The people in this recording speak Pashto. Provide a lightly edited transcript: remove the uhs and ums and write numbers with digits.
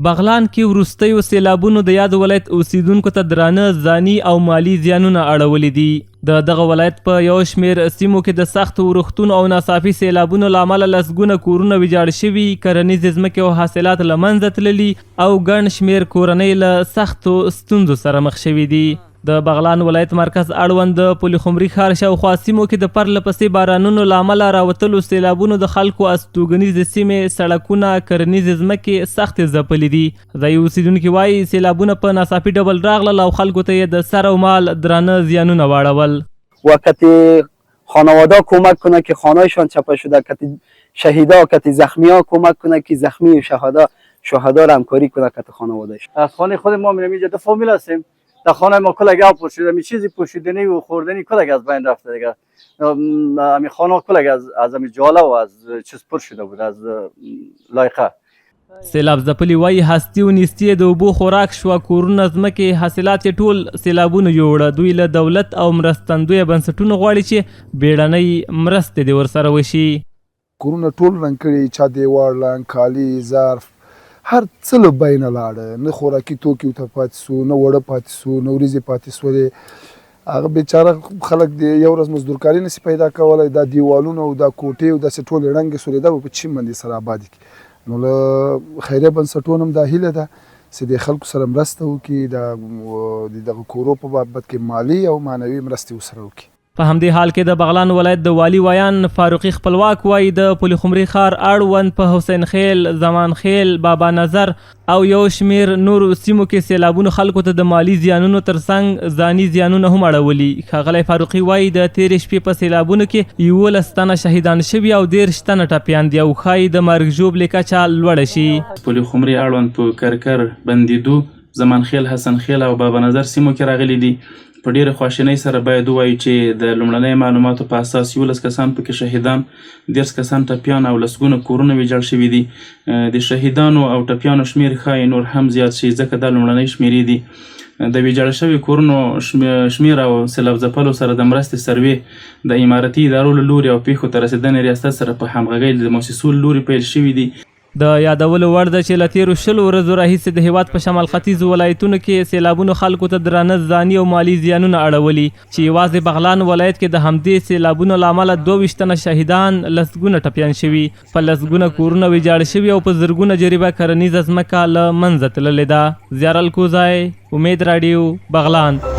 بغلان کې وروستیو سیلابونو د یاد ولایت اوسیدونکو ته درانه ځاني او مالي زیانونه اړولي دي. د دغه ولایت په یو شمېر سیمو کې د سختو ورښتونو او ناڅاپي سیلابونو له امله لسګونه کورونه ویجاړ شوي، کرنیزې ځمکې او حاصلات له منځه تللي او ګڼ شمېر کورنۍ له سختو ستونزو سره مخ شوي دي. د بغلان ولایت مرکز اړوند د پلخمري ښار شاوخوا سیمو کې د پرله پسې بارانونو له امله راوتلو سیلابونو د خلکو استوګنیزې سیمې، سړکونه، کرنیزې ځمکې سختې ځپلې دي. ځایي اوسېدونکي وايي، سیلابونه په ناڅاپي ډول راغلل او خلکو ته یې د سر او مال درانه زیانونه واړول. وقتی خانواده کمک کنه که خانهشان چپه شده، کتی شهیدا، کتی زخمی ها کمک کنه که زخمی و شهدا را همکاری کنه کتی خانوادهش. از خانه خود ما میریم، اینجا دو فامیل هستیم. در خانه ما کلگ آب پر شده، می چیزی پوشیدنی و خوردنی کلگ از بین رفته دیگه. امی خانه کلگ از امی جاله و از چیز پر شده بود، از لایقه. سیلاب ځپلي وایي، هستي او نیستي یې د اوبو خوراک شوه، کورونه، ځمکې، حاصلات یې ټول سیلابونو یوړه. دوی له دولت او مرستندویه بنسټونو غواړي چې بیړنۍ مرستې دې ورسره وشي. کورونه ټول رنګ کړي، چا دیوال رنګ، کالي، ظرف، هر څه له بینه لاړه، نه خوراکي توکي ورته پاتې سو، نه اوړه پاتې سو، نه وریځې پاتې سولې. هغه بیچاره خلک د یو ورځ مزدورکاري نسي پیدا کولای، دا دیوالونه او دا کوټې او داسې ټولې ړنګې سولې، دا به په چین باندې سره آبادې کړي. نو له خیریه بنسټونو هم دا هیله ده چې د خلکو سره مرسته وکړي، د دغه کورو په بابت کې مالي او معنوي مرستې ورسره وکړي. په همدې حال کې د بغلان ولایت د والي ویاند فاروقي خپلواک وایي، د پلخمري ښار اړوند په حسین خیل، زمان خیل، بابا نظر او یو شمېر نورو سیمو کې سیلابونو خلکو ته د مالي زیانونو ترڅنګ ځاني زیانونه هم اړولي. ښاغلی فاروقي وایي، د تېرې شپې په سیلابونو کې 11 تنه شهیدان شوي او 30 تنه ټپیان دي او ښایي د مرګ ژوبلې کچه لوړه شي. پلخمري اړوند په کرکر، بندیدو، زمانخیل، حسن خیل او بابا نظر سیمو کې راغلي دي. په ډېرې خواشینۍ سره باید ووایو چې د لومړنیو معلوماتو په اساس 11 کسان پکې شهیدان، 30 کسان ټپیان او لسګونه کورونه ویجاړ شوي دي. د شهیدانو او ټپیانو شمېر ښایي نور هم زیات شي، ځکه دا لومړنۍ شمېرې دي. د ویجاړ شوي کورونو شمېر او سېلاب ځپلو سره د مرستې سروې د امارتي ادارو له لوري او پېښو ته رسېدنې ریاست سره په همغږۍ د موسسو له لوري پیل شوي دي. د یادولو وړ ده چې له تېرو 20 ورځو راهیسې د هېواد په شمال ختیځو ولایتونو کې سېلابونو خلکو ته درانه ځاني او مالي زیانونه اړولي چې یوازې بغلان ولایت کې د همدې سېلابونو له امله 22 تنه شهیدان، لسګونه ټپیان شوي، په لسګونه کورونه ویجاړ شوي او په زرګونه جریبه کرنیزه ځمکه له منځه تللې ده. زیار الکوزی، امید راډیو، بغلان.